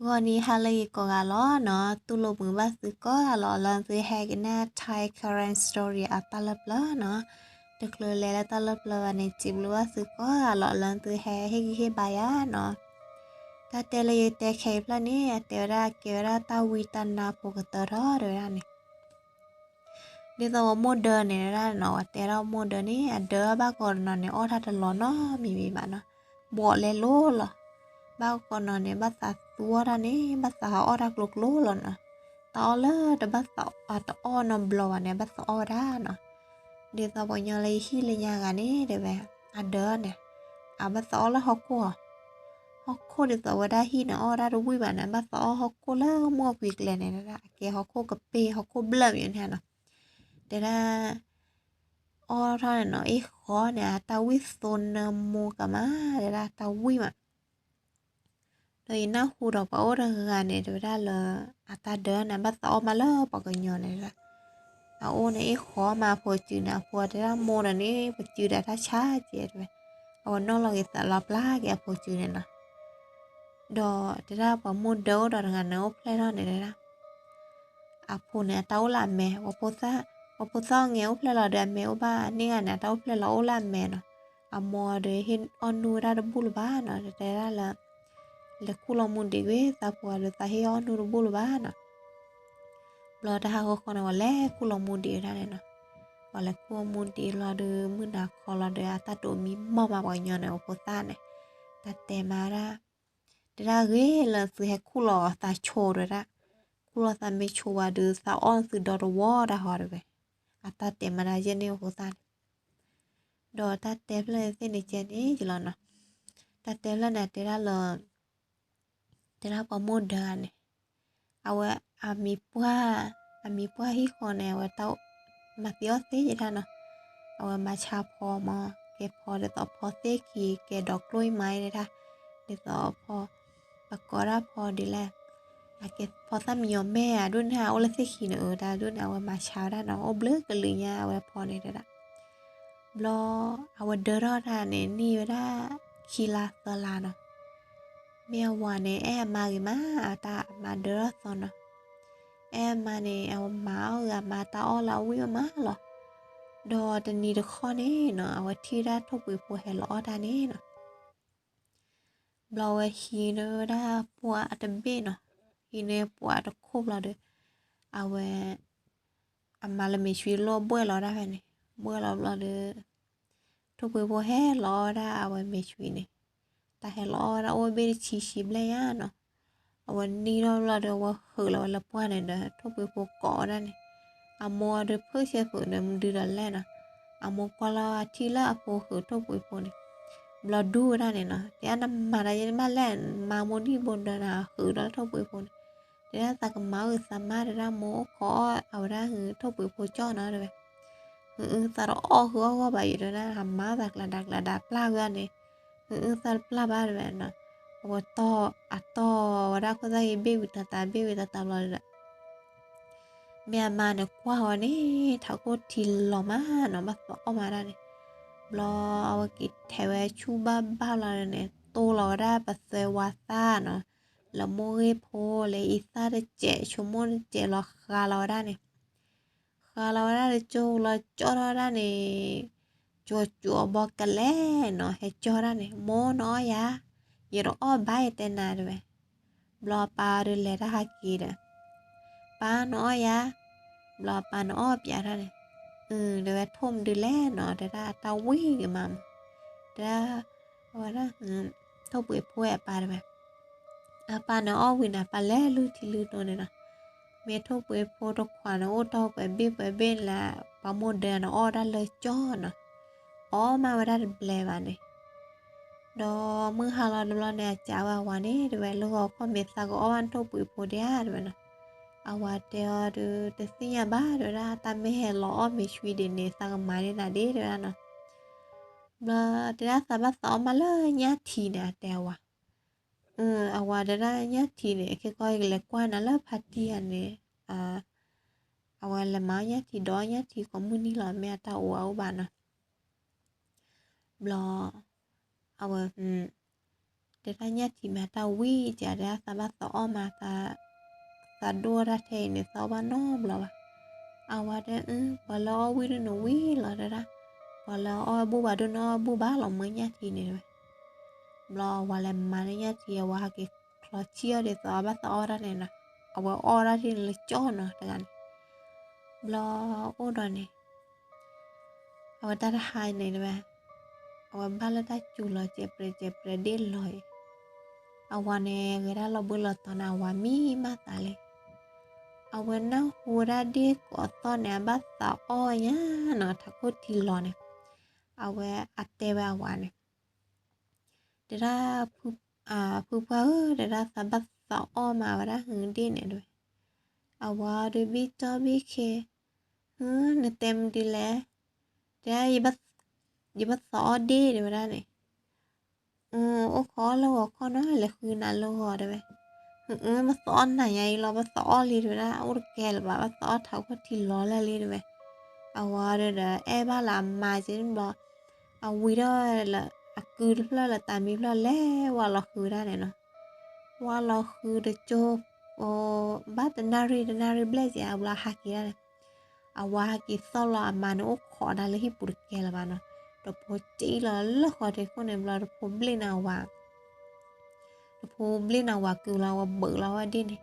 ဂီၤနံၤဟါလၢအဂ့ၤကိးဂၤလီၤနီၤ, တူၢ်လိာ်မုာ်ဘၣ်သုကိးဂၤလီၤ လၢသုဟဲကနၣ် Thai Karen Story အတၢ်လၢပျၢၤနီၤ. တချုးလဲၤလၢတၢ်လၢပျၢၤဘၣ်န့ၣ် စံးဘျုးဘၣ်သုကိးဂၤလီၤ လၢသုဟဲဟ့ၣ်ဂံၢ်ဟ့ၣ်ဘါယၤနီၤ. တၢ်တဲလၢယတဲခဲအံၤဖျၢၣ်န့ၣ် အတဲဝဲဒၣ် ကဲဝဲဒၣ်တၢ်ဝံတၢ်နါဖိကတၢၢ်ထီၣ်တဲဝဲဒၣ်န့ၣ် ဒ်သိးပှၤမိၢ်ဒၢန့ၣ်ဒၣ်နီၤ, ပှၤတဲဒၣ်မိၢ်ဒၢန့ၣ် အဒၢဘၣ်ကိးနီၤန့ၣ် အီၣ်တၢ်တလီၤနီတမံၤမံၤဘၣ်နီၤ, ဘှီးလဲလိၤလီၤ. ဘၣ်ကိးနီၤန့ၣ် ဘၣ်သးသူအီၣ်တၢ်န့ၣ် ဘၣ်သးဟးအီၣ်တၢ်ကျိၤကျိၤလီၤနီၤ. တၢ်အီၣ်လၢတဘၣ်သး တအီၣ်နီတဘျီဘၣ်န့ၣ် ဘၣ်သးအီၣ်ဝဲဒၣ်နီၤ. ဒ်သိးပှၤညီလၢယဟံၣ်လၢညါဂၤန့ၣ် တဲဝဲ အဒၢန့ၣ် အဘၣ်သးအီၣ်လၢဟီၣ်ခိၣ်ဧါ, ဟီၣ်ခိၣ်ဒ်သိးဝဲဒၣ်ဟံၣ်န့ၣ် အီၣ်ဝဲဒၣ်တဝံၣ်ဘၣ်န့ၣ် ဘၣ်သးအီၣ်ဟီၣ်ခိၣ်လၢမုၢ်အကွံာ်ကျဲန့ၣ်ဒၣ်, အကဲဟီၣ်ခိၣ်ကပ့ၢ် ဟီၣ်ခိၣ်ဘျၢၣ်မံၤန့ၣ်နီၤ. တဲဒၣ် အီၣ်ထီၣ်န့ၣ်နီၤ အ့ၣ်ဃီန့ၣ် အတၢ်ဝံၣ်သိနၢမူကမး တဲဒၣ်တၢ်ဝံၣ်မး. ဒီးယနၢ်ဟူဒီးပှၤအိၣ်တဂၤန့ၣ် တဲဝဲဒၣ်လၢ အတၢ်ဒၢန့ၣ် ဘၣ်သးအီၣ်မးလၢပှၤကညီန့ၣ်ဒၣ်, အအိၣ်န့ၣ်အ့ၣ်ဃီမး အဖိစုန့ၣ် အဖိတဲဒၣ်မိၢ်ဒီးန့ၣ် ပစုဒၣ်တၢ်ဆါကဲတဲဝဲ, အဝဲနီၣ်လီၤက့ၤသးလီၤပျၢ်က့ၤအဖိစုန့ၣ်နီၤ. ဒီးတဲဒၣ်ပှၤမိၢ်ဒၢအိၣ်ဒီးတဂၤန့ၣ်အိၣ်ဖျဲၣ်ထီၣ်န့ၣ်တဲဒၣ် အဖိန့ၣ် အတၢ်အိၣ်လၢအမဲာ်, ပှၤဖိသၣ်အီၣ်ငဲၤအိၣ်ဖျဲၣ်လီၤဒီး အမဲာ်အိၣ်ဘၣ်န့ၢ်ဂၤန့ၣ် အတၢ်အိၣ်ဖျဲၣ်လီၤအိၣ်လၢအမဲာ်နီၤ. အမိၢ်ဒီးဟ့ၣ်အီၣ်နုၢ်ဝဲဒၣ်တဘူၣ်လၢၤဘၣ်နီၤ, တဲဒၣ်လၢ လဲၤခူၣ်လီၤမူဒံးကွံာ်သးပှၢ်ဒီး သးဟ့ၣ်အီၣ်နုၢ်တဘူၣ်လၢၤဘၣ်နီၤ. ဘျီတဟါဂီၤဃီန့ၣ် ပှၤလဲၤခူၣ်လီၤမူဒံးဝဲဒၣ်န့ၣ်နီၤ. ပှၤလဲၤခူၣ်မူဒံးလီၤဒီး မုၢ်နၤခီလီၤဒီး အတၢ်တိာ်မံမီၢ်မးပှၤကညီန့ၣ် ပှၤဖိသၣ်န့ၣ် တၢ်တဲမးဒၣ် တဲဒၣ်ဂ့ၤလၢသုဟဲခူၣ်လီၤသးဆိတဲဒၣ်, ခူၣ်လီၤသးမ့ၢ်ဆိဘၣ်ဒီး သးအီၣ်သုဒီတဝီတၢ်ဟီတဲဝဲ, အတၢ်တဲမးဒၣ်ယဲၢ်န့ၣ်ပှၤဖိသၣ်န့ၣ်. ဒီးတၢ်တဲဖျၢၣ်သ့ၣ်န့ၣ်ကဲန့ၣ်ယလီၤနီၤ. တၢ်တဲဖျၢၣ်န့ၣ်တဲဒၣ်လၢ တဲဒၣ်ပှၤမိၢ်ဒၢဂၤန့ၣ် အဝဲအမံၤပှၢ်, အမံၤပှၢ်ဟံၣ်ဃီန့ၣ် အဝဲတၢ်မၤသံအီၣ်သ့ယဲဒၣ်နီၤ. အဝဲမၤဆါဖီမး, ကဲဖီဒ်သိးဖီသ့ၣ်ခံ ကဲဒီးကျိၣ်အံၤမးဒၣ်, ဒ်သိးဖီ ပကိးဒၣ်ဖီဒ်လဲၣ်, အကဲဖီသၣ်မံညီၤမဲာ်ဧါ ဒ်န့ၣ် အအိၣ်လၢသ့ၣ်ခံန့ၣ် အတၢ်ဒ်န့ၣ် အဝဲမၤဆါဝဲဒၣ်နီၤ, အိၣ်ဘျုးကလုာ်ညါအဝဲဖီန့ၣ်တဲဒၣ်. ဘျီ အဝဲဒၢထီၣ်တၢ်န့ၣ် န့ၢ်ဝဲဒၣ်ခံလါသၢလါနီၤ. မ့ၢ်အဝၤန့ၣ် အဲၣ်အမါဂ့ၤမး အတၢ်အမါဒၢထီၣ်သီနီၤ. အဲၣ်အမါန့ၣ် အဝဲမၤအီၣ်ဂ့ၤ အမါတၢ်အီၣ်လၢအဝံၣ်ဝဲမးလီၤ. ဒီးတနံၤတခီန့ၣ်နီၤ အဝဲထံၣ်ဝဲဒၣ်ထိၣ်ပှ့ၤဖိဟဲလီၤအီၣ်တၢ်န့ၣ်နီၤ. ဘျီအဝဲဟံးန့ၢ်ဝဲဒၣ်ပှၢ်အတဘ့ၣ်နီၤ, ဟံးန့ၢ်ပှၢ်တခိၣ်ဘျီဒီး အဝဲ အမါလၢမ့ၢ်ဆွံလီၤဘှဲၣ်လီၤဒၣ်ဖဲန့ၣ်, ဘှဲၣ်လီၤဘျီဒီး ထိၣ်ပှ့ၤဖိဟဲလီၤအီၣ်ဝဲဒၣ်အဝဲမ့ၢ်ဆွံန့ၣ်, တၢ်ဟဲလီၤအီၣ်ဝဲဒၣ်အိၣ်ဘ့ၣ်တဆံဆံဘျဲၣ်ညါနီၤ. အဝဲနံၣ်ထီၣ်ဘျီဒီး အဝဲဟုးလီၤဝဲလၢပှၢ်န့ၣ်ဒီး ထိၣ်ပှ့ၤဖိကိးဝဲဒၣ်န့ၣ်, အမိၢ်ဒီးဖုၣ်ဆဲးဖုးဒီးမနုၤဒီးလဲၣ်နီၤ. အမိၢ်ကွၢ်လီၤအထံၣ်လၢအဖိဟုး ထိၣ်ပှ့ၤဖိန့ၣ် ဘျီဒူဝဲဒၣ်န့ၣ်နီၤ, တဲဒၣ်နမၤတၢ်ယဲန့ၣ်ဘၣ်လဲၣ်, မါမိၢ်နံၣ်ဘိဒီးနဟုးဒီးထိၣ်ပှ့ၤဖိန့ၣ်, တဲဒၣ်သးကမၤအုၣ်သးမါ တဲဒၣ်မိၢ်အိၣ်ခိးအီၣ်အဝဲဒၣ် ထိၣ်ပှ့ၤဖိကၠီၣ်နီၤတဲဝဲ. အုသးတအီၣ်ဃုာ်အီၣ်ဂီၢ်ဘၣ်ယံၤတဲဒၣ်, အမါသးကျးဒးကျးဒးပျၢ်ဂ့ၤန့ၣ်, အုသးတပျၢ်ဘၣ်တဲဝဲနီၤ. အဝဲတီၢ် အတီၢ်ဝဲဒၣ်ခိၣ်သၣ်ဂ့ၤဘ့ၣ်ဝံၤတၢ်တၢ်ဘ့ၣ်ဝံၤတၢ်တၢ်ဘျီဒီး မ့ၢ်အမါန့ၣ်ကွၢ်ဝဲန့ၣ် ထးခိၣ်ထံလီၤမးနီၤ, ဘၣ်သးအီၣ်မးဒၣ်န့ၣ်. ဘျီအဝဲက့ၤထဲးဝဲဆူၣ်ဘၣ်ဘၣ်လီၤန့ၣ် တိၢ်လီၤဝဲဒၣ်ပသွဲဝါသၣ်နီၤ, လၢမိၢ်ဂ့ၢ်ဖိလၢအံၤသၣ်တစဲး ဆိကမိၣ်တစဲးလီၤဃးလီၤဝဲဒၣ်န့ၣ်, ဃးလီၤဝဲဒၣ်တကၠိလီၤကၠီၣ်ထီၣ်ဒၣ်န့ၣ်, ကၠိကၠိအဘီကလဲာ်နီၤ ဟဲကၠီၣ်ဒၣ်န့ၣ်, မိၢ်နအီၣ်ယၤ, ယတအီၣ်ဘၣ်ယတဲနၤတဲဝဲ. ဘျီအပၢ်ဒီးလဲၤတၢ်ဟးက့ၤဒီး, ပၢ်နအီၣ်ယၤ, ဘျီအပၢ်နအီၣ်ပၠးတၢ်န့ၣ်, အု တဲဝဲထိၣ်မနုၤလဲၣ်နီၤ တဲဒၣ်အတၢ်ဝံၣ်ဂ့ၤမးမး, တဲဒၣ်, အဝဲဒၣ်, ထိၣ်ပှ့ၤဖိဝဲအပၢ်တဲဝဲ. အပၢ်န့ၣ်အီၣ်ဝံၤန့ၣ် အပၢ်လဲၤလုၢ်ထံလုၢ်နိန့ၣ်နီၤ, မ့ၢ်ထိၣ်ပှ့ၤဖိတခွးန့ၣ် အိၣ်တီၢ်ပှဲၤဘ့ၣ်ပှဲၤဘ့ၣ်လၢ ပှၤမိၢ်ဒၢန့ၣ်အီၣ်ဒၣ်လၢကၠီၣ်နီၤ, အီၣ်မးဝဲဒၣ်တဘျဲဘၣ်န့ၣ် ဒီးမုၢ်ဟါလီၤတဘျီန့ၣ် အစံးဝဲအဝၤန့ၣ် တဲဝဲ လၢဂီၤခီမ့ၢ်သးကအီၣ်ဘၣ်ထိၣ်ပှ့ၤဖိဒံးဧါ တဲဝဲနီၤ. အဝၤတဲအီၤဒီး တသ့ၣ်ညါဘၣ် တဲဝဲဒၣ် တၢ်မ့ၢ်ဟဲလီၤအီၣ်မ့ၢ်ဆွံဒံးန့ၣ် သးကမၤန့ၢ်နၤဒ့ တဲဝဲဒၣ်နီၤ. ဘျီတဲဒၣ်သးဘၣ်သးအီၣ်မးလၢညၣ်ထံန့ၣ် အတဲအဝၤ, အဝၤတဲဒၣ်ညၣ်ထံန့ၣ် ခဲကီၢ်ယကလဲၤကွၢ်နၤလၢဖါတံၢ်ဧါန့ၣ် အဝဲလဲၤမၤအီၣ်ညၣ်ထံဒီးအီၣ်ညၣ်ထံကိးမုၢ်နံၤလီၤ မ့ၢ်အတၢ်အိၣ်အအိၣ်ဘၣ်နီၤ. ဘျီ အဝဲ တဲဒၣ်ညၣ်ထံမ့ၢ်တၢ်ဝံၣ်ကဲ တဲဒၣ်သးဘၣ်သးအီၣ်မး, သးဒိၣ်တၢ်ထဲအံၤန့ၣ် သးအီၣ်ဘၣ်နီတဘျီဘၣ်. အဝၤတဲ အၢ ပှၤလၢအီၣ်ဝံၣ်ဒ်န့ၣ်ဝံၣ်လီၤတဲဒၣ်, ပှၤလၢအီၣ်ဘူၣ်ဘၣ်ဒိၣ်န့ၣ်အီၣ်ဘူၣ်ဘၣ်လီၤ မ့ၢ်ညၣ်ထံန့ၣ်တဲဝဲ. ဘျီအဝၤလဲၤမၤန့ၢ်ညၣ်ထံ အဝၤဟဲက့ၤချီဆံၣ်အီၣ်ဒ်သိးအဘၣ်သးအီၣ်တၢ်န့ၣ်နီၤ, အဝဲအီၣ်ဒၣ်ထံန့ၣ်လၢကၠီနီၤတဂၤန့ၣ်. ဘျီအိၣ်ဒီးန့ၣ် အဝဲတၢ်တဟါန့ၣ်တဲဝဲ, အဝဲဘၣ်လၢတၢ်စူၤလီၤစဲးပြဲးစဲးပြဲးဒ့ၣ်လီၤအံၤ, အဝၤန့ၣ်ဂဲၤဒၣ်လီၤဘှံးလီၤတီၤန့ၣ် အဝၤမံမးသးလံ. အဝဲနၢ်ဟူဝဲဒၣ်ဒ့ၣ်ကိးသီၣ်န့ၣ် အဘၣ်သးအီၣ်ညါနီၤ ထးခိၣ်ထံလီၤန့ၣ်, အဝဲအတဲဝဲအဝၤန့ၣ် တဲဒၣ်, ဖုပှၢ်ဧၢ တဲဒၣ် သးဘၣ်သးအီၣ်မးဝဲဒၣ်ဟုဒ့ၣ်န့ၣ်တဲဝဲ. အဝၤဒီးဘံၣ်တီဘံၣ်ခ့, ဟၢ နတဲမနုၤလဲၣ်, တဲဒၣ် ယဘၣ်သးအီၣ်ဒ့ၣ်တဲဝဲဒၣ်န့ၣ်. အိၣ်ခိးအီၣ်လၢဂီၤခီနီၤ လဲၤဃုနၤလၢဂီၤတဲဝဲ. ဟၢ ဘၣ်သးအီၣ်နၤညါအံၤလီၤ ဘၣ်သးအီၣ်လံတဲဝဲဒၣ် အိၣ်တကဲလၢၤဘၣ် ဘၣ်သးအီၣ်ထးခိၣ်ထံလီၤလၢာ်လံတဲဝဲ. အဝၤဒီးအဲၣ်ဘၣ်လၢအမါက့န့ၣ်ဘျီ, အဝံၤဒီးလၢအကုတဖျၢၣ်လၢတၢ်မံဖျၢၣ်လဲၤဝဲလီၤဃုဝဲဒၣ်န့ၣ်နီၤ. ဝဲလီၤဃုတကၠိ, ဘၣ်တနၣ်ရံၣ်တနၣ်ရံၣ်ဘျဲၣ်ကဲ အဘျီဟးက့ၤဒၣ်န့ၣ်, အဝၤဟဲက့ၤသီၣ်လီၤအမါန့ၣ် အိၣ်ခိးဒၣ်လၢဟံၣ်ပူၤတကဲလၢၤဘၣ်နီၤ. တဖိတံၢ်လီၤလၢဃီၤထံးခိၣ်န့ၣ်ဘျီ တဖိဘျ့ၣ်န့ၣ်အဝၤ တဖိဘျ့ၣ်န့ၣ်အဝၤကုလီၤ အဝဲဘုးလီၤဝဲဒ့ၣ်န့ၣ်.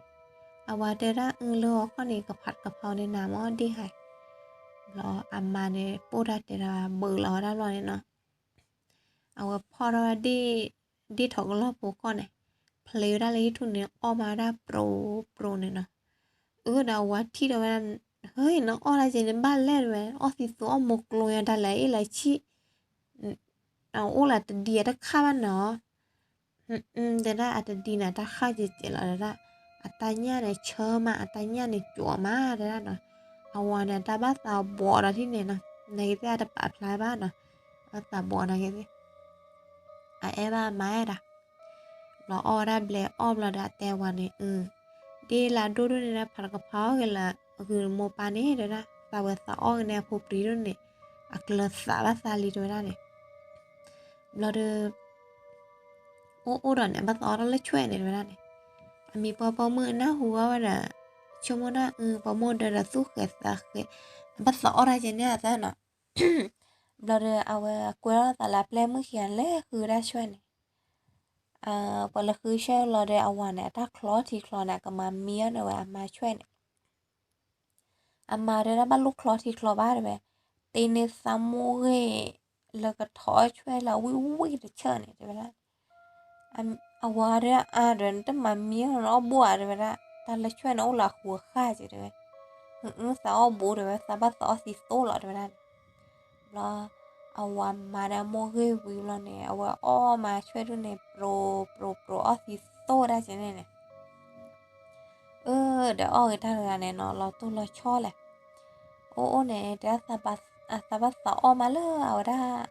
အဝၤတဲဒၣ် အၢ လၢဂီၤခီန့ၣ် ကဖးကဖီန့ၣ်နၤမ့ၢ်ဒ့ၣ်ဟါ. ဘျီအမါန့ၣ် ပိၢ်တၢ်တဲဒၣ်ဘုးလီၤဝဲဒၣ်ဘျီန့ၣ်နီၤ. အဝဲဖီၣ်ထီၣ်ဝဲဒ့ၣ်, ဒ့ၣ်ထိးကလီၢ်ဖိကီၢ်န့ၣ်, ဖျ့ဝဲဒၣ်လၢဟံၣ်ထူၣ်န့ၣ် အီၣ်မးဝဲဒၣ်ပြိပြိန့ၣ်နီၤ. အၢ ဒီးအဝၤထံၣ်ဒီးဝဲဒၣ်, ဟၢ နအီၣ်ဒၣ်က့န့ၣ်ဘၣ်လဲၣ်တဲဝဲ, အီၣ်သံသိအီၣ်မိၢ်ကျိညါတၢ်လဲၣ် အ့ၣ်လၢဆံၣ် အိၣ်လၢတဒံအတခါဘၣ်နီၤ. တဲဒၣ် အတဒံန့ၣ် တၢ်ဃၣ်ကဲကဲလီၤတဲဒၣ်, အတၢ်ညၣ်န့ၣ်ဆၢမး အတၢ်ညၣ်န့ၣ်ကၠီမးတဲဒၣ်နီၤ. အဝၤန့ၣ် တၢ်ဘၣ်သးဘှီးဒီးထံၣ်န့ၣ်နီၤ, နကသ့ၣ်အတပာ်ဖျါဘၣ်နီၤ, ဘၣ်သးဘှီးနာ်က့သ့ၣ် အအဲၣ်ဘၣ်အမါဒၣ်. ဘျီအီၣ်ဝဲဒၣ်ဘျဲးအီၣ်ဘျီဒီးအတဲဝၤန့ၣ်, အၢ ဒ့ၣ်လၢအဒိၣ်ဒိၣ်န့ၣ် ဖးတကဖီအီၣ်က့ၤလၢအဂုၢ်မိၢ်ပၢ်န့ၣ်တဲဒၣ်, သးဝဲသးအီၣ်က့ၤန့ၣ်အဖိပြံဒိၣ်န့ၣ်, အကျၢၤသးဘၣ်သးလံတဲဝဲဒၣ်န့ၣ်. ဘျီဒီး အိၣ်အိၣ်ဒီးန့ၣ် အဘၣ်သးအီၣ်တၢ်လၢဆွဲၣ်န့ၣ်တဲဝဲဒၣ်န့ၣ်. အမံၤပှၢ်ပိာ်မုၣ်နၢ်ဟူဝဲဒီး, ဆိကမိၣ်ဒၣ် အၢ ပိာ်မုၣ်ဒၢဒီးသူၣ်ဃဲၤသးဃဲၤ, အဘၣ်သးအီၣ်တၢ်ကဲန့ၣ်အသးနီၤ. ဘျီဒီးအဝဲကွဲထီၣ်သးလၢအပျဲၢ်မုၣ်ခံဂၤလဲၤဃုဒၣ်ဆွဲၣ်န့ၣ်, ပှၤလဲၤဃုဆွဲၣ်လီၤဒီးအဝၤန့ၣ် အတၢ်ချီထံချီန့ၣ် ကမၤမံအီၤန့ၣ်ဝဲအမါဆွဲၣ်န့ၣ်. အမါတဲဒၣ်ဘၣ်လိၣ်ချီထံချီဘၣ်တဲဝဲ, တ့န့ၢ်သးမိၢ်ဂ့ၢ် လၢကထီၣ်ဆွဲၣ်လၢအဝံၣ်ဝံၣ်တဆၢၣ်န့ၣ်တဲဝဲဒၣ်. အဝၤတဲအါဒီး နတမၤမံအီၤ နအီၣ်ဘူးဧါတဲဝဲဒၣ်, တၢ်လၢဆွဲၣ်န့ၣ်အိၣ်လၢအဃူအဃၣ်ကဲတဲဝဲ. အၢ သးအီၣ်ဘူးတဲဝဲ, သးဘၣ်သးအီၣ်သံသိလီၤတဲဝဲဒၣ်န့ၣ်. ဘျီ အဝၤမၤန့ၢ်အမိၢ်ဂ့ၢ်ဝံၤဘျီန့ၣ် အဝဲအီၣ်မၤဆွဲၣ်ဒိၣ်န့ၣ် ပြိပြိပြိအီၣ်သံသိဒၣ်ကဲန့ၣ်န့ၣ်. အၢ ဒီးအီၣ်ဂ့ၤတၢ်တဂၤန့ၣ်နီၤ လီၤတိၢ်လီၤဆီလဲၣ်. အိၣ်အိၣ်န့ၣ် တဲဒၣ်သးဘၣ်သးအီၣ်မးလၢအဝဲဒၣ်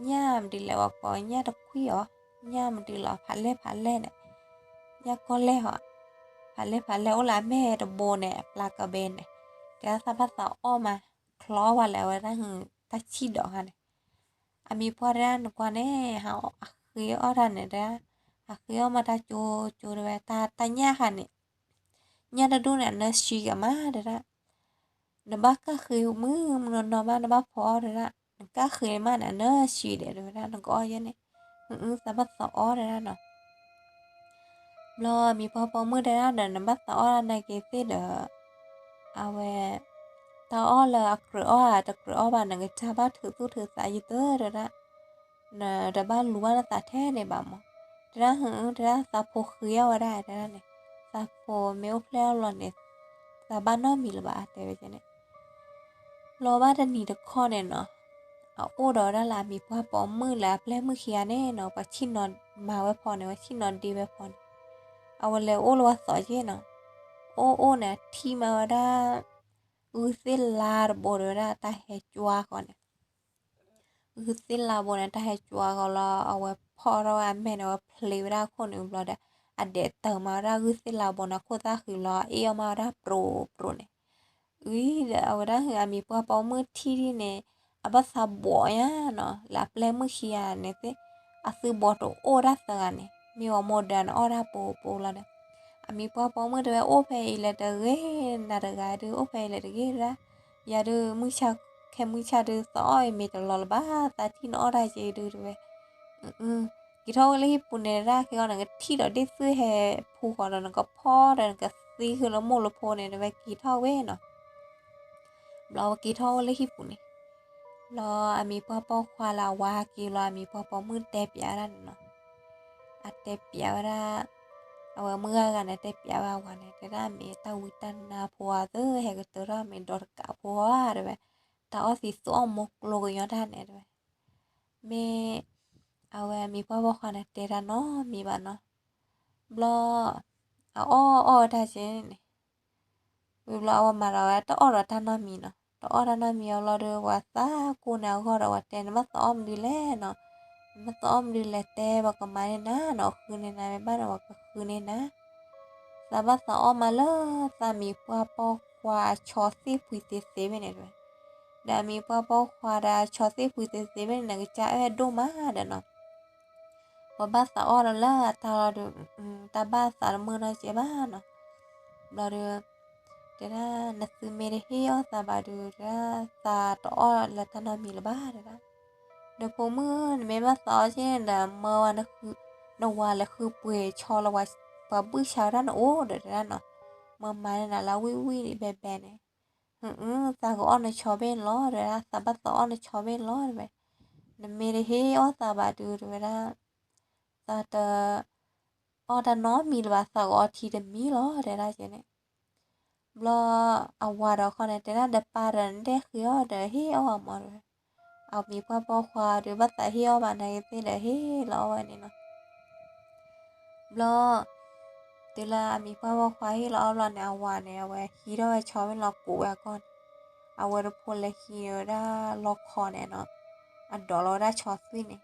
ညၣ်မနုၤလဲၣ်ဝဲကိး ညၣ်တခွံၣ်အီၤ, ညၣ်မနုၤလီၤ ဖးလဲၢ်ဖးလဲၢ်န့ၣ်, ညၣ်ကီၢ်လဲၢ်ဟီ, ဖးလဲၢ်ဖးလဲၢ်အိၣ်လၢအမဲာ်တဘိန့ၣ် အပျၢ်ကဘဲန့ၣ်, တဲဒၣ်သးဘၣ်သးအီၣ်မး, ချီဝဲလဲၣ် အဝဲဒၣ် တၢ်ဆံၣ်ဒီးခါန့ၣ်. အမံၤပှၢ်တဲဒၣ်နကွၢ်န့ၣ် ဟးအဃ့အီၣ်တၢ်န့ၣ်တဲဒၣ်, အဃ့အီၣ်မးတၢ်ကၠိကၠိတဲဝဲ, တၢ်ညၣ်ခါန့ၣ်, ညၣ်တဒူၣ်န့ၣ် အနၢဆံကမးတဲဒၣ်. နဘၣ်ကၢ်ဃ့မုၢ်မုၢ်နီၢ်နီၢ်မး နဘၣ်ဖီအီၣ်တဲဒၣ်, နကၢ်ဃ့မးန့ၣ် အနၢဆံဒီးတဲဝဲဒၣ်, နကအီၣ်ယဲန့ၣ်, အၢသးဘၣ်သးအီၣ်တဲဒၣ်နီၤ. ဘျီမံၤပှၢ်ပိာ်မုၣ်တဲဒၣ်ဒီး နဘၣ်သးအီၣ်ဒၣ်နာ်က့ၤသ့ၣ်ဒီး အဝဲ တၢ်အီၣ်လၢအကြၢးအီၣ်ဧါ တကြၢးအီၣ်ဘၣ် နကစၢ်ဘၣ်ထုးသူၣ်ထုးသးယတၢ်တဲဒၣ်, နတဘၣ်လူၤဘၣ်နသးထဲန့ၣ်ဘၣ်မး. တဲဒၣ်ဟု တဲဒၣ်သးဖိဃ့အီၣ်ဝဲဒၣ်တဲဒၣ်န့ၣ်, သးဖိမ့ၢ်အိၣ်ဖျဲၣ်အီၣ်လီၤန့ၣ်, သးဘၣ်နီတမံၤလၢၤဘၣ်တဲဝဲန့ၣ်. လီၤဘၣ်တနံၤတခီန့ၣ်နီၤ, အအိၣ်ဒီးဝဲဒၣ်လၢအမံၤပှၢ်ပိာ်မုၣ်လၢအပျဲၢ်မုၣ်ခံဂၤန့ၣ်နီၤ, ပှၤဆံၣ်နီၤမၤဝဲဖီန့ၣ် ပှၤဆံၣ်နီၤဒ့ဝဲဖီန့ၣ်, အဝဲလဲၤအိၣ်လၢပှၤသီက့ၢ်နီၤ. အိၣ်အိၣ်န့ၣ် အထံၣ်မးဝဲဒၣ် ဂုၢ်သ့ၣ်လါတဘိဒီးဝဲဒၣ်တၢ်ဟဲကွၢ်ဃီန့ၣ်, ဂုၢ်သ့ၣ်လါဘိန့ၣ် တၢ်ဟဲကွၢ်ဃီလီၤ. အဝဲဖီၣ်ထီၣ်ဝဲအမဲာ်န့ၣ် အဝဲဖျ့ဝဲဒၣ်အခိၣ်န့ၣ်ဘျီဒီး အဒဲးတၢၤမးဝဲဒၣ်ဂုၢ်သ့ၣ်လါဘိန့ၣ် အခိၣ်သၣ်ဃံလီၤ. အ့ၣ်အီၣ်မးဝဲဒၣ်ပြိပြိန့ၣ်. အံၤဒီးအဝဲဒၣ်ဟု အမံၤပှၢ်ပိာ်မုၣ်ထံၣ်ဒ်န့ၣ် အဘၣ်သးဘှီးညါနီၤ, လၢအပျဲၢ်မုၣ်ခံဂၤန့ၣ်သ့ၣ် အသုဘှီးတအိၣ်ဒၣ်သၢဂၤန့ၣ်, မ့ၢ်ဝဲမိၢ်ဒီးနအီၣ်တၢ်ပိပိလီၤဒီး, အမံၤပှၢ်ပိာ်မုၣ်တဲဝဲ အိၣ်ဖဲအံၤလဲၤတဂ့ၤ, နၤတဂၤဒုး အိၣ်ဖဲအံၤလဲၤတဂ့ၤဒၣ်, ယၤဒုး မုၢ်ဆါ ခဲမုၢ်ဆါဒုး သးအီၣ်အံၤမ့ၢ်တလီၤလၢၤဘၣ်, သးထံၣ်နအီၣ်တၢ်က့ဒုးတဲဝဲ, က့ၤထီၣ်ဝဲလၢဟံၣ်ပူၤန့ၣ်ဒၣ် ခဲအံၤန့ၣ် နကထံၣ်ဒီးဒ့ၣ်သွံၣ်ဟဲဖူဃီဒီး နကဖီဒီးနကသံဃုာ်လၢမိၢ်လၢဖိန့ၣ်တဲဝဲ က့ၤထီၣ်ဝဲနီၤ. ဘျီဝဲက့ၤထီၣ်ဝဲလၢဟံၣ်ပူၤန့ၣ်, ဘျီအမံၤပှၢ်ပိာ်ခွါလၢအဝၤဟဲက့ၤလီၤ အမံၤပှၢ်ပိာ်မုၣ်တဲပၠးဝဲဒၣ်န့ၣ်နီၤ, အတဲပၠးဝဲဒၣ်, အဝဲမုၢ်ဂၤဂၤန့ၣ် တဲပၠးဝဲအဝၤန့ၣ် တဲဒၣ်မ့ၢ်တၢ်ဝံတၢ်နါဖိဧါသၢ ဟဲကတၢၢ်ထီၣ်မ့ၢ်ဒီတကးဖိဧါတဲဝဲ, တၢ်အီၣ်သံသိအီၣ်မိၢ်ကျိကညီတၢ်န့ၣ်တဲဝဲ, မ့ၢ် အဝဲအမံၤပှၢ်ပိာ်ခွါန့ၣ် တဲတၢ်နီတမံၤဘၣ်နီၤ, ဘျီ အအီၣ်အီၣ်ဝဲတၢ်ကဲန့ၣ်န့ၣ်, ဝံၤဘျီအဝဲမၤဒီးဝဲတအီၣ်ဒီးတၢ်နီတမံၤနီၤ, တအီၣ်တၢ်နီတမံၤအဘျီဒီး ပှၤသးကိးန့ၢ်အဂီၢ်ဒီး ပှၤတဲ နဘၣ်သးအီၣ်မနုၤလဲၣ်နီၤ, နဘၣ်သးအီၣ်မနုၤလဲၣ် တဲ ပကမၤန့ၢ်နၤနီၤ, ဃုန့ၢ်နၤမ့ၢ်ဘၣ်ဒီး ပှၤကဃုန့ၢ်နၤ, သးဘၣ်သးအီၣ်မးလၢ သးမံၤပှၢ်ပိာ်ခွါအဆီသ့ၣ်ဖှံသ့သ့ဖဲန့ၣ်တဲဝဲ, ဒီးအမံၤပှၢ်ပိာ်ခွါဒီးအဆီသ့ၣ်ဖှံသ့သ့ဖဲန့ၣ် နကစၢ်အဲၣ်ဒိၣ်မးဒီးနီၤ ပဘၣ်သးအီၣ်ဒီးလၢအတၢ်လီၤဒီး, တၢ်ဘၣ်သးတမုာ်နီတစဲးဘၣ်နီၤ, ဘျီဒီး, တဲဒၣ် နသုမ့ၢ်တဟ့ၣ်အီၣ်သးဘၣ်ဒီး တဲဒၣ် သးတအီၣ်လၢတၢ်နီတမံၤလၢၤဘၣ်တဲဒၣ်, ဒီးဖိမုၣ် နမ့ၢ်ဘၣ်သးအီၣ်က့န့ၣ်ဒီး မၢဝဲ နဝၤလဲၤဃုပှ့ၤဆီလၢ ပှၤဘုၣ်ဆါဝဲဒၣ်နအိၣ်ဒီးတဲဒၣ်နီၤ, မၢမၤန့ၢ်နၤလၢဝံၣ်ဝံၣ်ဘဲဘဲန့ၣ်, သးကအီၣ်နဆီဘ့ၣ်န့ၣ်လီၤတဲဒၣ်, သးဘၣ်သးအီၣ်နဆီဘ့ၣ်န့ၣ်လီၤတဲဝဲ, နမ့ၢ်တဟ့ၣ်အီၣ်သးဘၣ်ဒီးတဲဝဲဒၣ်, သးတ အီၣ်တၢ်နီတမံၤလၢၤဘၣ်, သးကအီထံတမံၤလီၤတဲဒၣ်ကဲန့ၣ်, ဘျီ အဝၤဒီးခီန့ၣ် တဲဒၣ် ဒီးပၢ်ဒီးနဒဲဃ့အီၣ်ဒီးဟ့ၣ်အီၣ်အမၢ်တဲဝဲ, အမံၤပှၢ်ပိာ်ခွါဒီးဘၣ်သးဟ့ၣ်အီၣ်ဘၣ်နာ်က့သ့ၣ်ဒီးဟ့ၣ်လီၤအီၣ်ဝဲန့ၣ်နီၤ, ဘျီ တုၤလၢအမံၤပှၢ်ပိာ်ခွါဟ့ၣ်လီၤအီၣ်ဘျီန့ၣ် အဝၤန့ၣ် အဝဲဟံးထီၣ်ဝဲဆီဝဲလီၤကိးဝဲအကီၢ်န့ၣ်, အဝဲတဖိလဲၤဟံးဝဲဒၣ်လီခီန့ၣ်နီၤ, အဒိးလီၤဝဲဒၣ်ဆီသွံၣ်န့ၣ်,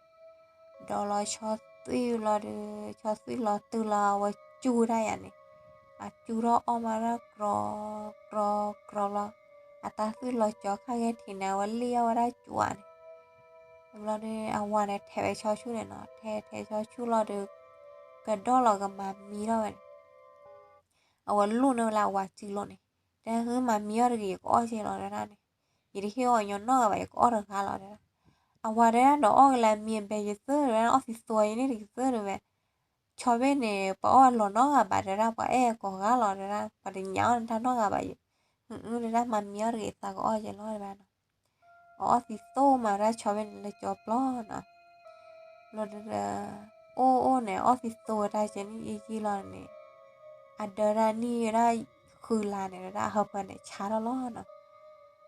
ဒိးလီၤဆီသွံၣ်လီၤဒီး ဆီသွံၣ်လီၤတုၤလီၤ အဝဲစူၢ်ဝဲဒၣ်ယၤန့ၣ်, အစူၢ်ထီၣ်အီၣ်မးဒၣ်ကြီ, ကြီ, ကြီလီၤ, အတၢ်သွံၣ်လီၤကၠီခါဂဲၤထံးန့ၣ် အဝဲလ့ၣ်အီၣ်ဝဲဒၣ်ကၠီန့ၣ်, ဘျီဒီး အဝၤန့ၣ်ထဲးဝဲဆီဆူၣ်န့ၣ်နီၤ, ထဲးထဲးဆီဆူၣ်လီၤဒီး ကဒီၣ်လီၤကမၤမံထီၣ်ဝဲန့ၣ် အဝဲလိၣ်န့ၢ်ဝဲလၢအဝၤစုလိၤန့ၣ်, တဲ ဟု မၤမံအီၣ်တဂ့ၤ ယကအီၣ်ကဲလီၤတဲဒၣ်န့ၣ်, ယတဟ့ၣ်အီၣ်ညီနီတဂၤဘၣ် ယကအီၣ်တဂၤလီၤတဲဒၣ်, အဝၤတဲဒၣ်ဒီးအီၣ်ကလဲၣ် မံအဘဲယသၢတဲဝဲ အီၣ်သံသိယန့ၣ်တယသၢတဲဝဲ, ဆီဘ့ၣ်န့ၣ် ပှၤအီၣ်လီၤနီတဂၤဘၣ်တဲဒၣ် ပှၤအဲၣ်ကိးဂၤလီၤတဲဒၣ် ပှၤတညါအီၣ်နတၢ်နီတဂၤဘၣ်, ဟု တဲဒၣ် မၤမံအီၣ်တဂ့ၤ သးကအီၣ်ကဲလီၤတဲဒၣ်နီၤ အီၣ်သံသိမးဒၣ်ဆီဘ့ၣ်န့ၣ်လၢကၠီပျီနီၤ, ဘျီဒီး အိၣ်အိၣ်န့ၣ် အီၣ်သံသိဝဲတၢ်ကဲန့ၣ်ယံာ်ယံာ်လီၤန့ၣ်, အဒၢတၢ်နံၣ်ဝဲဒၣ်ဃုလါန့ၣ် တဲဒၣ်အဟၢဖၢန့ၣ်ဆါထီၣ်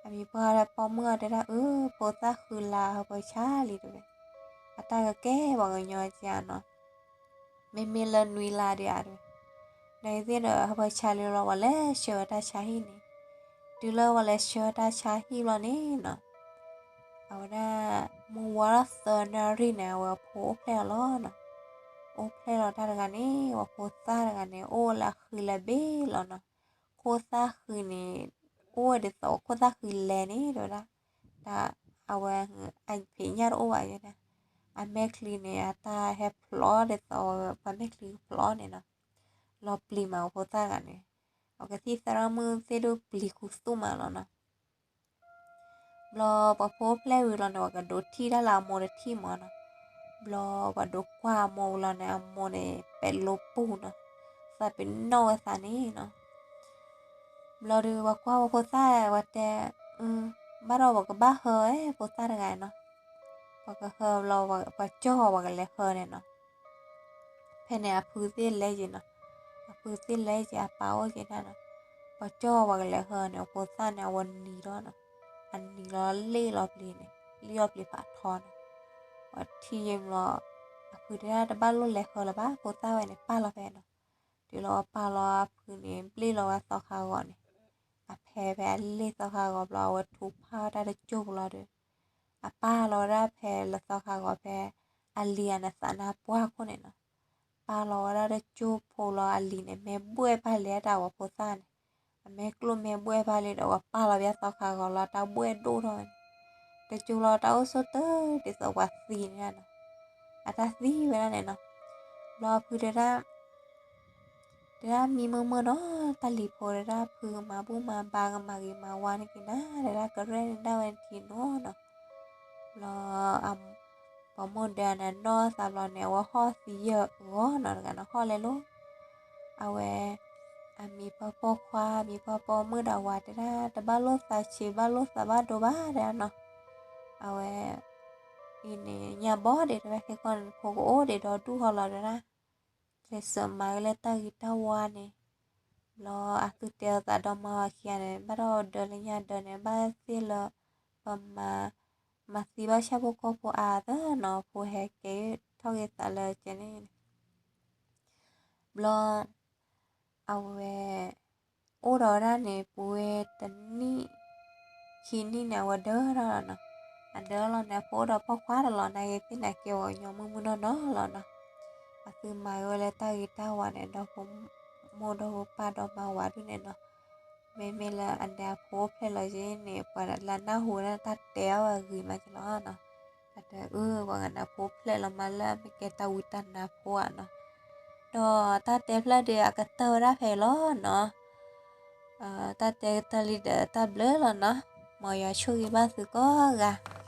လီၤနီၤ, အမံၤပှၢ်ပိာ်မုၣ်အီၤတဲဒၣ် အၢ ဖိသၣ်ဃုလါဟၢဖၢဆါလံတဲဝဲ, အတၢ်ကကဲပှၤကညီကဲနီၤ မ့မ့ၢ်လၢနွံလါဒံးဧါတဲဝဲ, နသ့ၣ်ဒီး ဟၢဖၢဆါလံလီၤ ပှၤလဲၤဆှၢဝဲတၢ်ဆါဟံၣ်န့ၣ်, တုၤလၢပှၤလဲၤဆှၢတၢ်ဆါဟံၣ်ဘျီန့ၣ်နီၤ, အဝဲဒၣ် မုၢ်ဝါထီၣ်သၢနၣ်ရံၣ်န့ၣ် အဝဲအဖိအိၣ်ဖျဲၣ်လီၤလီၤနီၤ, အိၣ်ဖျဲၣ်လီၤတၢ်တဂၤန့ၣ် ပှၤဖိသၣ်တဂၤန့ၣ် အိၣ်ဝဲလၢအဃံလၤဘ့ၣ်လီၤနီၤ, ခိၣ်သၣ်ဃံန့ၣ် အိၣ်ဝဲဒ်သိးခိၣ်သၣ်ဃံလဲၤန့ၣ် တဲဝဲဒၣ်, တၢ်အဝဲ ဖံးညၣ်တအိၣ်ဘၣ်ယဲဒၣ်, အမဲာ်ချံန့ၣ် အတၢ်ဟဲဖျိးဒ်သိးပှၤမဲာ်ချံကဖျိးန့ၣ်နီၤ, လီၤပျံၤမးပှၤဖိသၣ်တဂၤန့ၣ်, အကသံၣ်သရၣ်မုၣ်သ့ၣ်ဒိၣ်ပျံၤခူသူၣ်မးလီၤနီၤ ဘျီပှၤဖိအိၣ်ဖျဲၣ်ဝံၤလီၤန့ၣ် ပှၤကဒိးထံၣ်တၢ်လၢအမိၢ်တထံၣ်မးနီၤ, ဘျီပှၤဒိးကွၢ်အမိၢ်ဝံၤလီၤန့ၣ် အမိၢ်န့ၣ် ပဲာ်လိပူၤနီၤ, သးပ့ၤနီၣ်ဝဲသးန့ၣ်နီၤ, ဘျီဒီးပှၤကွၢ်ပှၤဖိသၣ်ဝဲတဲ, ဘၣ်ဒီးပှၤကဘၣ်ဟၢဝဲဖိသၣ်တဂၤနီၤ, ပှၤကဟၢဘျီ ပှၤကၠီၢ်ပှၤကလဲၤဟၢန့ၣ်နီၤ ဖဲန့ၣ်အဖုသ့ၣ်လဲၤက့ၤနီၤ, အဖုသ့ၣ်လဲၤက့ၤ အပၢ်အိၣ်က့ၤဒၣ်နီၤ, ပှၤကၠီၢ်ပှၤကလဲၤဟၢန့ၣ် အဖိသၣ်န့ၣ် အဝဲနံၤထီၣ်နီၤ, အနံၤလီၤလ့ၣ်လီၤပျံၤန့ၣ်, လ့ၣ်လီၤပျံၤဖးထီနီၤ, ပှၤထံၣ်ယံၤဘျီ, အဖုတဲဒၣ်တဘၣ်လိၣ်လဲၤဟၢလၢၤဘၣ် ဖိသၣ်ဝဲန့ၣ် ပာ်လီၤဖဲနီၤ, တုၤလီၤပာ်လီၤအဖုန့ၣ် ဘျ့ၣ်လီၤဝဲသီခါဂီၤန့ၣ်, အဖဲဖဲအလ့ၣ်သီခါဂီၤဘျီ အဝဲထူးဖးတၢ်တကၠိၢ်ပူၤလီၤဒီး အပာ်လီၤဝဲဒၣ်ဖဲလၢသီခါဂီၤဖဲ အလံၤအနသးနါပှၢ်ခိၣ်န့ၣ်နီၤ, ပာ်လီၤဝဲဒၣ်တကၠိၢ်ဖိလီၤ အလံၤန့ၣ် မဲဘှဲၣ်ဖးလဲၣ်တၢ်ဝဲဖိသၣ်န့ၣ်, အမဲကျိၣ်မဲဘှဲၣ်ဖးလဲၣ်ဒီး ဝဲပာ်လီၤဘၣ်သီခါဂီၤလီၤ တၢ်ဘှဲၣ်ဒိၣ်ထီၣ်ဝဲန့ၣ်, တကၠိၢ်လီၤတၢ်အိၣ်ဆိးတၢ်ဒ်သိးပှၤသံန့ၣ်နီၤ, အတၢ်သံဝဲဒၣ်န့ၣ်နီၤ, ဘျီဖုတဲဒၣ်, တဲဒၣ်မံမုာ်မုာ်နီၤ, တၢ်လံၤဖိတဲဒၣ် ဖုကမၤဘူၣ်မၤဘါ ကမၤဂ့ၤမၤဝါန့ၣ်က့ၤနၤ တဲဒၣ် ကရဲၣ်န့ၢ်ဒၣ်ဝဲနထံနီၤနီၤ. ဘျီ ပိာ်မုၣ်ဒၢန့ၣ်နီၢ်သးဘျီန့ၣ် အဝဲဟီၣ်သံယၢၢ်အဂီၢ်နီၤ တဂၤနီၤ ဟီၣ်လဲၤလိၤ အဝဲ အမံၤဖီပိာ်ခွါ မံၤဖီပိာ်မုၣ်ဒီးဝၤတဲဒၣ် တဘၣ်လိာ်သးဆံး ဘၣ်လိာ်သးဘၣ်ဒိဘၣ်တဲဒၣ်နီၤ. အဝဲ အံၤန့ၣ် ညါဘီဒံးတဲဝဲ ခဲကီၢ်န့ၣ် ဖိကအိၣ်ဒံးဒီးဒူၣ်ဟီၣ်လီၤတဲဒၣ်, ကျဲးစၢးမၤကလဲၣ်တၢ်ဂ့ၤတၢ်ဝါန့ၣ်. ဘျီအသုတဲအသးဒီမါဝၤခံဂၤန့ၣ် ဘၣ်ဒီးဒၢလၢညါဒၢန့ၣ် ဘၣ်သ့ၣ်လၢ ပမၤ မၤသံဘၣ်ဆၣ်ဖိကီၢ်ဖိအါသၢနီၤ ဖိဟဲကဲထီၣ်က့ၤသးလၢကဲန့ၣ် ဘျီ အဝဲ အိၣ်ဒီးဝဲဒၣ်န့ၣ် ပူၤဝဲတနံၣ် ခံနံၣ်န့ၣ် အဝဲဒၢထီၣ်လီၤနီၤ. အဒၢလီၤန့ၣ် အဖိအိၣ်ဒီးပိာ်ခွါတလီၤ နာ်က့ၤသ့ၣ်န့ၣ် ကဲဝဲညီမုာ်မုာ်နီၢ်နီၢ်လီၤနီၤ. အသုမၤဝဲလၢတၢ်ဂ့ၤတၢ်ဝါန့ၣ် ဒီဖိမိၢ်ဒီဖိပၢ်ဒီမါဝၤဒုၣ်န့ၣ်နီၤ. မ့မ့ၢ်လၢအဒဲအဖိအိၣ်ဖျဲၣ်လီၤက့ၤန့ၣ် ပှၤလၢအနၢ်ဟူဝဲဒၣ်တၢ်တဲအီၤဝဲအဂ့ၤမးကလီၤနီၤ. တၢ်တဲအၢ ပှၤဂၤန့ၣ်အဖိအိၣ်ဖျဲၣ်လီၤမးလၢအမ့ၢ်ကဲတၢ်ဝံတၢ်နါဖိဧါနီၤ. ဒီးတၢ်တဲဖျၢၣ်ဒုးအကတၢၢ်ဝဲဒၣ်ဖဲအံၤလီၤနီၤ. တၢ်တဲကတၢၢ်လံဒီးတၢ်ဘျုးလီၤနီၤ. မ်ယွၤဆိၣ်ဂ့ၤဘၣ်သုကိးဂၤ